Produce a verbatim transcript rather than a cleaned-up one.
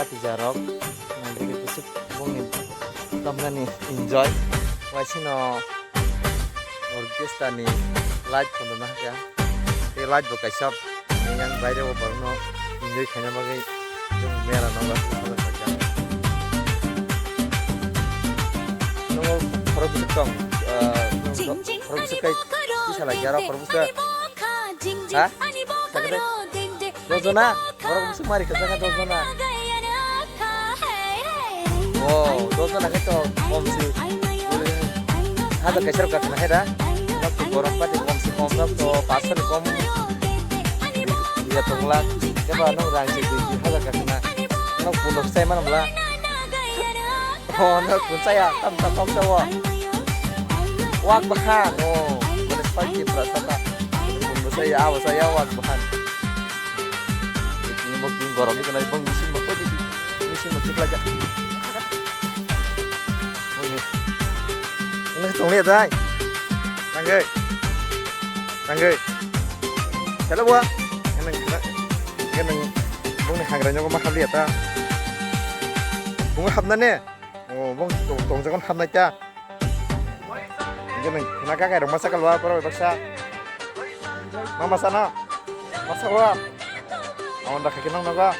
Patija rok, nang bini kusuk bongni tamnani enjoy. Waisino orchestra ni light kono nahya. Tei light bo kaisa yang baire o borno enjoy khaina bagwi yung mera no ba. Nungo khorok bwswk tong, ah, nung khorok bwswk kai tisa lai ya rok khorok bwswk. Ha? Sakhe de? Dos jona? Borok bwswk mari kha sakhe dos jona? O, dos jona khe to kom si. Hajar kaisa rok kha khe da? Nok to borok pati kom si kom nok to paanch sho ni kom. Iya tongla. Keba nok rang si dui hajar kha na. Nok pundok sai mana bla. Oh, no, kun saya, tam tam tam sawo. Wak bahan, oh, mana spicy pura sata. Kun saya, awas saya wak bahan. Ini mau king gorong itu naik bang musim mau di musim mau kita aja. Oh, ini. Ini tunggu ya, tay. Tangge. Tangge. Hello, bua. Ini, ini, ini, bung ni hagra nyogo ma habli ya ta. Bung habna ne. Oh, bong tong-, tongjagon hamnai ta. Hingke nang khna kakai rok masa kalwa borok baksa. Ma masa no? Masa wa? Amon da khaki nang nogo.